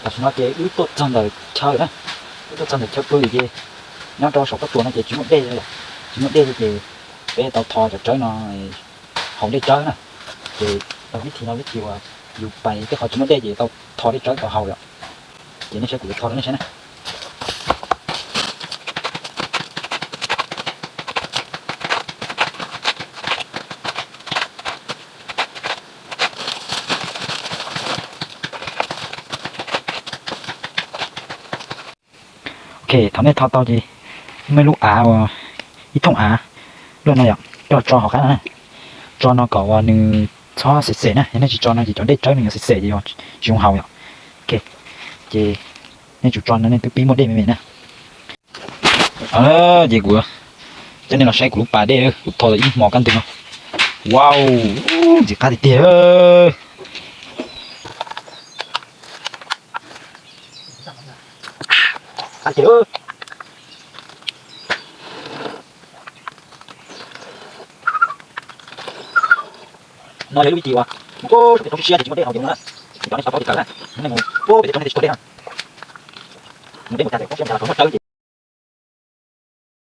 Tam sim no ces wb tuaj txog ntawm chaw na, wb tuaj txog ntawm chaw pw ces nyob rau saum pob tsuas no ces tsis muaj dej li, tsis muaj dej li ces peb tau tho cov tsawb no haus dej tsawb na. Ces tau vib thi no vib thi uas yus pais tej qhov tsis muaj dej ces tau tho dej tsawb tau haus yom. Ces nej saib kuv yuav tho rau nej saib na. Ok, thaum nej tho tau ces muaj ib lub av uas ib thooj av luaj no yom, coj tso hauv qab no na. Tso no kom uas nws txhob xem xem na, yog nej tsis tso no ces cov dej tsawb nws yuav xem xem ces yog tsis zoo haus yom. Ok, ces nej tsum tso no nej twb pib muaj dej me me na. Ces kuv coj nej los saib kuv lub pas dej, kuv tho tau ib hmo kaj ntug no. Wow, ntxim qab tiag tiag. No yog lub vij tis uas mus rau pem roob siab siab ces tsis muaj dej haus ces mus na. Ces cov nej tsis tau paub tis kawm na, nej mus rau pem tej roob nej tsis tuag dej na. Mus dej mus cas poob siab mus cas los tau muaj tsawb ces